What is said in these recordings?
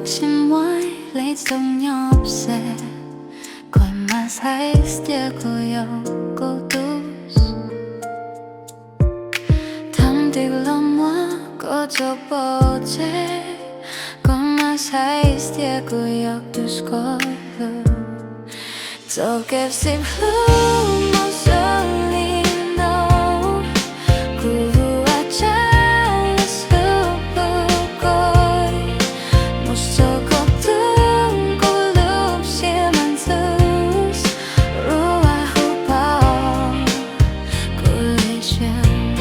Tsis muaj leej twg nyob ze, koj mas hais tias koj yog kuv tus. Thaum twg los muab koj tso pov tseg, koj mas hais tias koj yog tus koj hlub. Txoj kev sib hlub mas zoo li no, kuv ua cas hlub koj, mus txog koj tus, kuv lub siab mas ntxub, ua hu pom kuv li siab.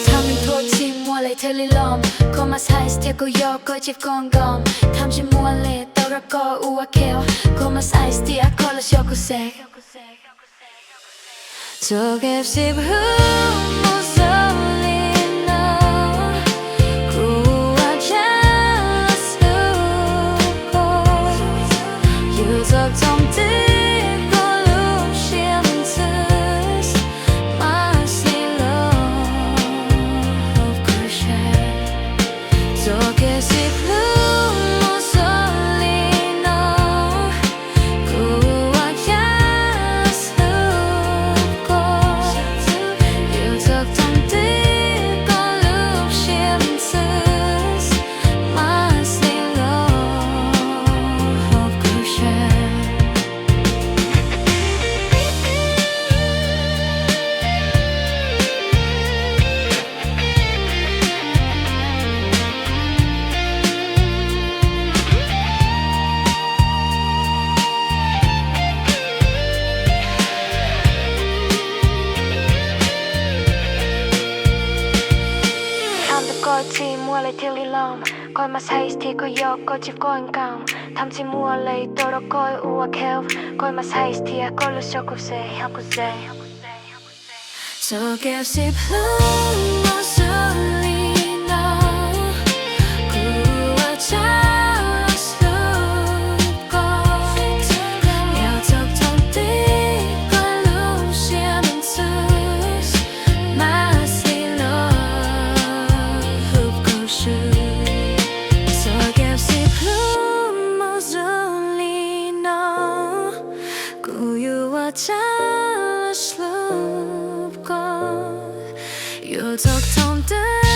Thaum me nthuav tsis muaj leej twg li los, koj mas hais tias koj yog koj tsis koj nkoos. Thaum tsis muaj leej twg tau rau koj ua khev, koj mas hais tias koj los xyuas kuv xwb. Txoj kev sib hlub mas zoo li no, kuv ua cas hlub koj, yuav txog thaum twg koj lub siab ntxub, mas li los hlub kuv seb. Txoj kev sib hlub mas zoo li no, kuv ua cas hlub koj, yuav txog thaum twg koj lub siab ntxub, mas li los hlub kuv seb. Thaum twg koj tsis muaj leej twg li los, koj mas hais tias koj yog koj tsis koj nkoos. Thaum tsis muaj leej twg tau rau koj ua khev, koj mas hais tias koj los xyuas kuv xwb, xyuas kuv xwb. Txoj kev sib hlub mas zoo li no, kuv ua cas hlub koj, yuav txog thaum twg koj lub siab ntxub, mas li los hlub kuv seb. Txoj kev sib hlub mas zoo li no, kuv yuav ua cas hlub koj, yuav txog thaum twg